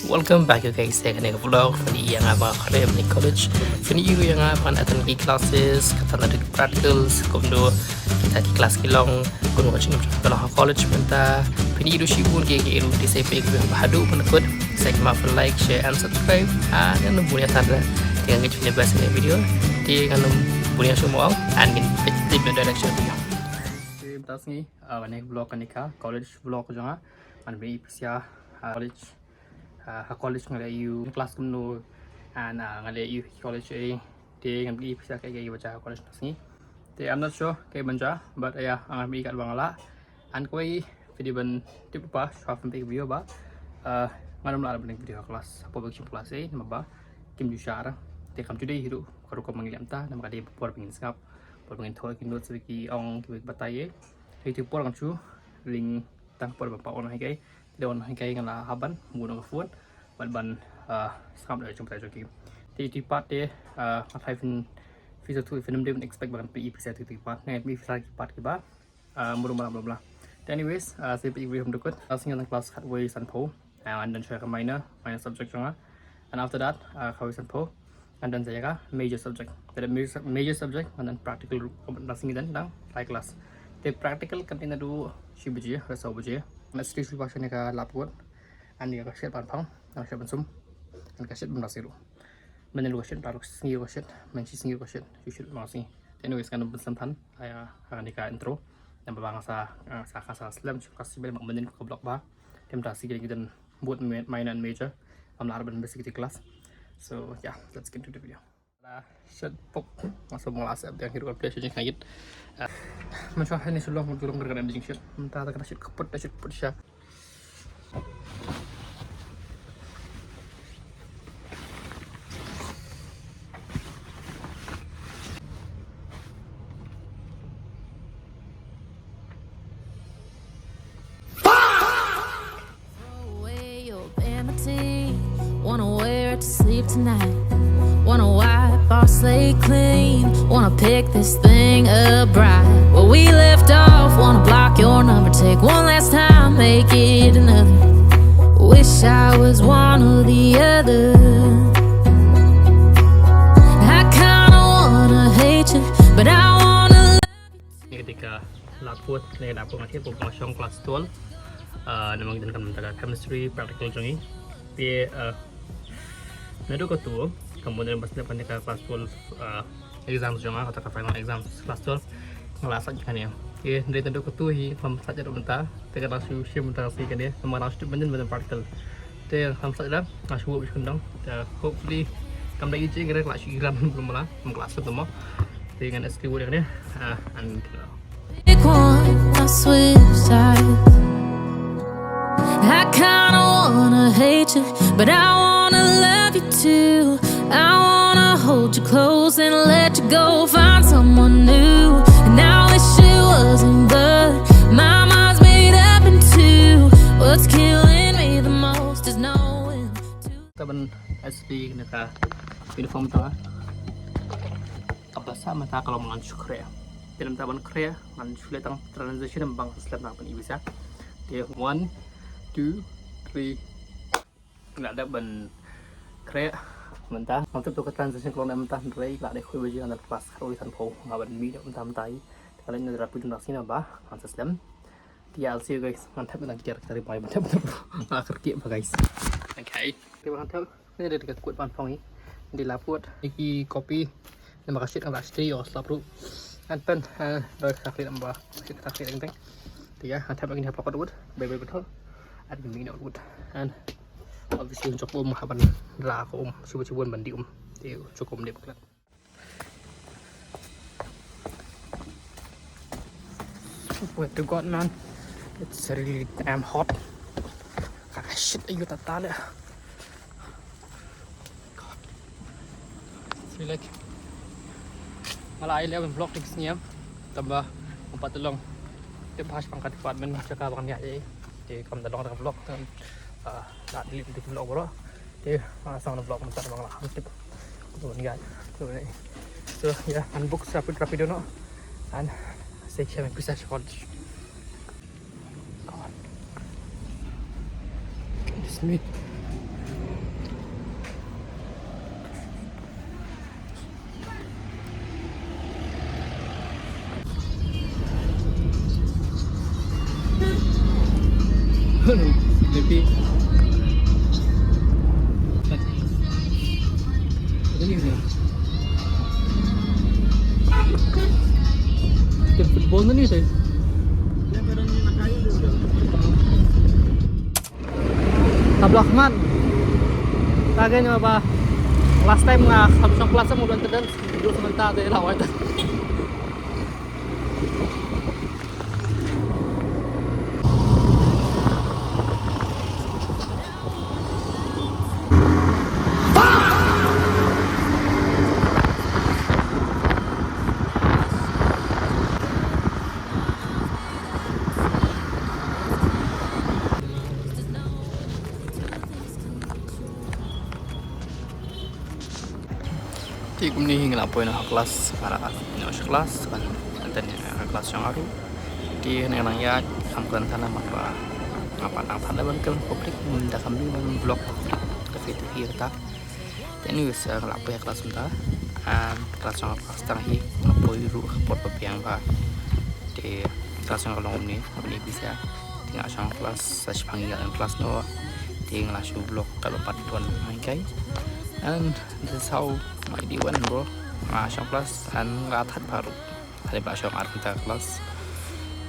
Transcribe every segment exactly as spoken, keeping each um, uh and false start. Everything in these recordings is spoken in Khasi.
Welcome back, you guys, ïa kane ka vlog. Phin ïa nga ba nga khlem ni college. Phin ïa nga ban attend ki classes, kata na ki practicals, kumno kita ki class ki long, kumno ka jingim ka long ha college mynta. Phin ïa shibun ki ki ru ti sa phi ba haduh ban kut. Sa ki ma phin like, share and subscribe. Ah, ngan bun ïa tanda. Te ngan ngeit phin ïa best in the video. Te ngan bun ïa shu mo ang. And ngin peit tip na direction video. Te mynta sngi, ah, kane ka vlog kane ka college vlog jong nga. Ngan phi ïa pisa, ah, college. Ah, ha college nga leh ïa u class kumno, and, ah, nga leh ïa u college eh. Te ngan phi ïa pisa kaei kaei ba jia ha college na sngi. Te I'm not sure kaei ban jia, but yeah, ngan phi ïa kat ba nga lah. And kawei video ban tip ba shuwa phin peit video ba, ah, ngan ym lah ban leh video ha class, hapoh ba ki class eh, namar ba kim ju shah. Te kam ju dei hi ruh ka rukom ba ngi leh mynta, namar ka dei por ba ngin sngap, por ba ngin thoh ki notes ba ki ong, ki ba batai eh. Te ïa tu por ngan shu ring tang por ba pa on ha kai. Te on ha kai ngan la hap ban mut na ka phone bad ban, ah, sngap da jingbatai jong ki. Te ïa tu part te, ah, nga tharai phin, phi sa tu phin ym dei ban expect ba ngan phi ïa pisa ïa tu part. Ngan phi ïa pisa ki part kiba, ah, mut ba la bla bla. Te anyways, ah, sa phi ïa phi hom dukut. Ah, sngi ngan class khatwei sanphew. Ah, ngan don sha ka minor, minor subject jong nga. And after that, ah, khatwei sanphew ngan don sa ïa ka major subject. Te da major, major subject ngan don practical ruh, ka ban da sngi don dang lai class. Te practical kan dei naduh shi baje, haduh saw baje. Ngan sdang shuwa sha kane ka lab coat. Ngan ïa ka shirt ban phong, ngan shirt ban sum. Ngan ka shirt ban da sngi ruh. Mynta ruh ka shirt, mynta ruh sngi ruh ka shirt, mynta shi sngi ruh ka shirt, shi shirt ban da sngi. Te anyways, ngan ban slem than ïa kane ka intro. Namar ba nga sa, nga sa, ka sa slem shuh ka sa bad mynta ka vlog ba. Te mynta sngi ki don both ma-, minor and major. Ngam lah ban miss kita ki class. So yeah, let's get into the video. Lah, shit, pok. Masuk mula asap yang hidup update sini kait. Ah, macam ni sudah mau turun kerana ding shit. Entah tak kena shit keput, dah shit keput sya. Throw away your vanity. Wanna wear it to sleep tonight. Wanna wipe our slate clean. Wanna pick this thing up right where we left off. Wanna block your number, take one last time, make it another. Wish I was one or the other. I kinda wanna hate you, but I wanna love you too. Ni ketika laput, ni dapur ngan shong class twelve. Ah, namar ngi don ka chemistry practical jong ngi. Te, ah, naduh katu, ka mut ba sdang ban ïa ka class twelve, ah, exams jong nga, kata ka final exams class twelve. Nga la sait kane. Te, naduh katu hi, ngam sait ruh mynta. Te ka dang shu shim mynta ka sngi kane. Namar nga shu tip mynnin mynnin practical. Te ngam sait da, nga shu buh shu khyndong. Te hopefully kam da ïa jingïarap, nga la shu ïarap mynta, mynta la, mynta la shu tymmen. Te ngan S T word ïa kane. Ah, and, uh, Pick one, I switch sides. I kinda wanna hate you, but I wanna love you too. I wanna hold you close and let you go, find someone new. And I wish it wasn't, but my mind's made up in two. What's killing me the most is knowing. Te ban S P kane ka uniform ta. Ka basa mynta ka long ngan shu khreh. Te mynta ban khreh ngan shu leh tang transition ban slem na ban ïa pisa. Te one, two, three. Nga la dep ban khreh mynta. Ngam tip to ka transition ka long ne mynta, hynrei la dei khuid baje ngan don class khatwei sanphew. Nga ban mih mynta mynta hi. Te ka leit na dra phi dun dak sini ba ngan sa slem. Te I'll see you guys. Ngan thep na ki tiar ka ri bai ban thep. Nga kyrkieh ba guys. Okay. Te ba ngan thep. Ni dei ka coat ban phong hi. Dei laput. Ni ki copy. Namar ka shit nga la shit ïa slap ruh. An pen, eh, dei ka khlem ba. Shit ka khlem teng. Te ïa, an thep lagi ni ha plakot wut. Bai bai betul. An mi na wut. An obviously jok um ha ban ra ko um. Shu shu ban di um. Te jok um dei baklat. Swear to God, man. It's really damn hot. Ah, shit, ayu tata le. God. It's really like, nga la ai leh ban vlog tik sniam. Tang ba ngam pat long. Te pas pang ka department jaka ba ngan ïaid. Te kam da long da vlog. Ah, la delete da vlog bro. Te, ah, sa nga vlog mynta ba nga la hap tip. Kumno ban ïaid. So yeah, unbox rapid rapido noh. And say khem pisa short. God. Goodness me. Tabla khmat. Tagen ba last time nga kham shong class mo don tedel. Dua sebentar de lawai. Te kumne hi nga la poi na ha class, nga la ïa sha class, kan enten ïa ha class jong nga ruh. Te nga nang ïa kham kren than namar ba nga pat nang than da ban kren public, mynta kham dei ban vlog public. Ka phi tu hi kata. Te anyways, eh, nga la poi ha class mynta. And class jong nga class tang hi, nga poi ruh ha por ba biang ba. Te class jong nga long kumne, kumne pisa. Te nga shong class, sa shipang ïa class no. Te nga la shu vlog ka lo pat don nang kai. And this is how my day went, bro. Nga shong class and nga that baru. Ada ba shong ar kita class.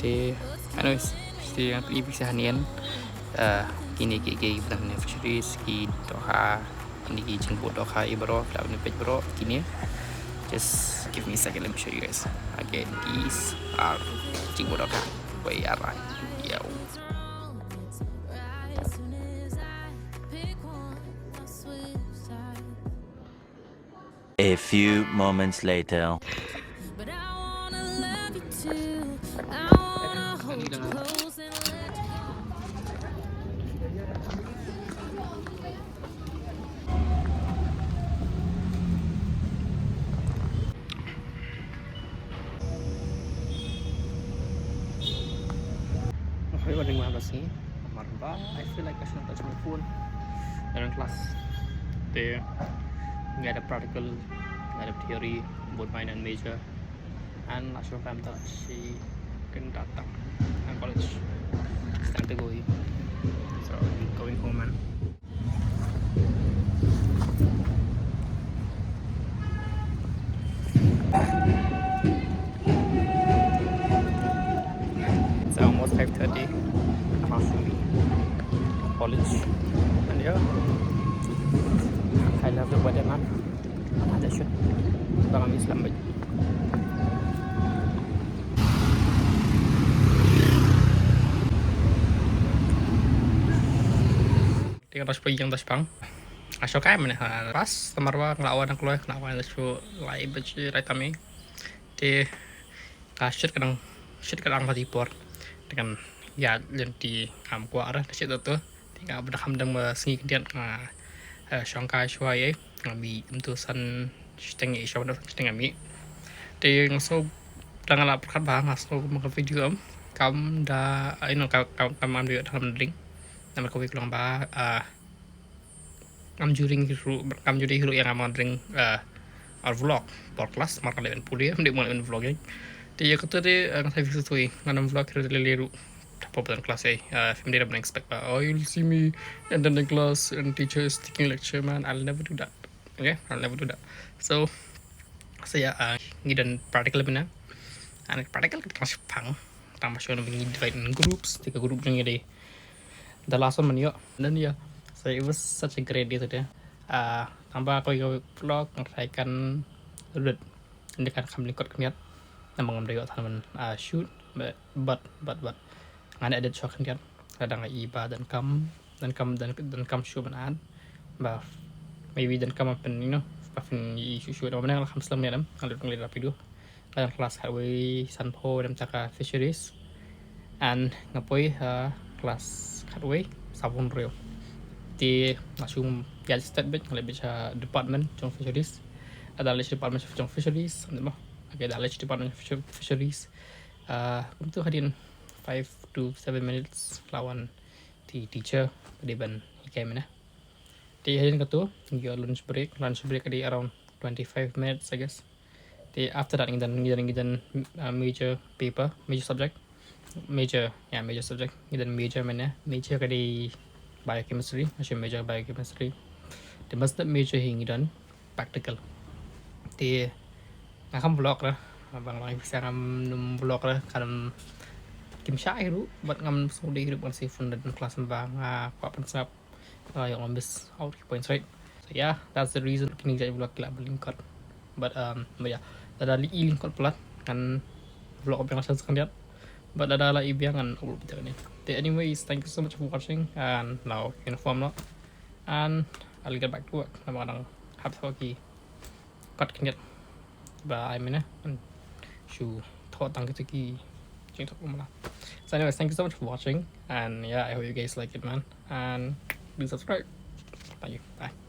Te, anyways, te nga pili pisa hanian. Eh, kine ki, ki, ki, fisheries, ki dohkha, kine ki jingbuh dohkha, i bro, flat ni page bro, kine. Just give me a second, let me show you guys. Again, these are jingbuh dohkha. Wei ara. Yo. A few moments later. Hoi, wan ning ma basi. Namar ba, I feel like I should touch my phone. Dalam kelas. Te, nga ada practical, nga ada theory, both minor and major. And last time ta shi kynta tang. And college. It's time to go. So, going home, man. It's almost five thirty. I'm actually college. And yeah, I love the weather, man. Ada shoot. Bang kami selamat. Te nga rush poi ïing, rush pang. Nga shu kai mynne ha class, namar ba nga la wan kloi, nga la wan shu lai baje right time. Te ka shit ka dang, shit ka dang ba dei por. Te kan ïa lynti ngam kwah re, te shit to. Te nga ba da kham dang ba sngi khyndiat nga, eh, shong kai shuwa ïa, nga mih kumto san shiteng ïa, shong da san shiteng nga mih. Te nga sngew da nga la pyrkhat ba nga sngew kumba ka video em kam da, you know, kam, kam, kam am da ïoh tang dring. Namar kawei ka long ba, ah, ngam ju ring hi ruh, ngam ju dei hi ruh ïa nga ban ring, ah, ar vlog por class, mar nga leh ban pule, ym dei ban leh ban vlog ïa. Te ïa kata de, ah, nga sa view sutoi, ngan ym vlog hi ruh lei lei ruh. Hapoh patan class ei, ah, phim dei ban expect ba, "Oh, you'll see me attending class and teacher is taking lecture, man." I'll never do that. Okay? I'll never do that. So, so ïa, ah, ngi don practical mynne. And practical ka dei ka shipang. Tang ba shu ngi divide in groups, te ka group jong ngi dei the last one man ïoh. Then yeah, so it was such a great day today. Ah, tang ba kawei ka vlog nga try kan lut. Ynda kan kham lyngkot khyndiat. Namar ngam da ïoh than ban, ah, shoot, but, but, but, but ngan edit shuwa khyndiat. Lada nga i ba donkam, donkam, don, donkam shuh ban add. Ba maybe donkam ban pyn, you know, ba pyn i shuh shuh. Namar mynne nga la kham slem ïa lem, nga lut ngi la phi duh. Nga don class khatwei sanphew, don jaka fisheries. And nga poi ha class khatwei sanphew hynriew. Te nga shu ïa start beit, nga leit beit sha department jong fisheries. Lada leit sha department jong fisheries, ym dei mo. Okay, lada leit sha department jong fisher-, fisheries. Ah, kumto hadien five to seven minutes la wan te teacher ba dei ban hikai mynne. Te hadien kato ngi ïoh lunch break, lunch break ka dei around twenty-five minutes, I guess. Te after that ngi don, ngi don, ngi don, uh, major paper, major subject. Major, yeah, major subject. Ngi don major mynne, major ka dei biochemistry, nga shu major biochemistry. Te mynstep major hi ngi don practical. Te nga kham vlog re, Ba nga la ïa pisa ngam nym vlog re, kan kim shah hi ruh, bad ngam sngewdei hi ruh ban sa phone da don class, ba nga kwah pynsngap. Uh, ïa, ngam miss out ki points, right? So yeah, that's the reason kine ki jait vlog ki la lyngkot. But um, but yeah, lada la i lyngkot palat, ngan vlog biang sha khyndiat. But lada la i biang, ngan upload biang ne. Te anyways, thank you so much for watching, and now uniform noh. And I'll get back to work. Namar nga dang hap thoh ki kot khyndiat ba ai mynne, ngan shu thoh tang kita ki jingthoh kumla. So anyways, thank you so much for watching, and yeah, I hope you guys like it, man, and do subscribe. Thank you. Bye.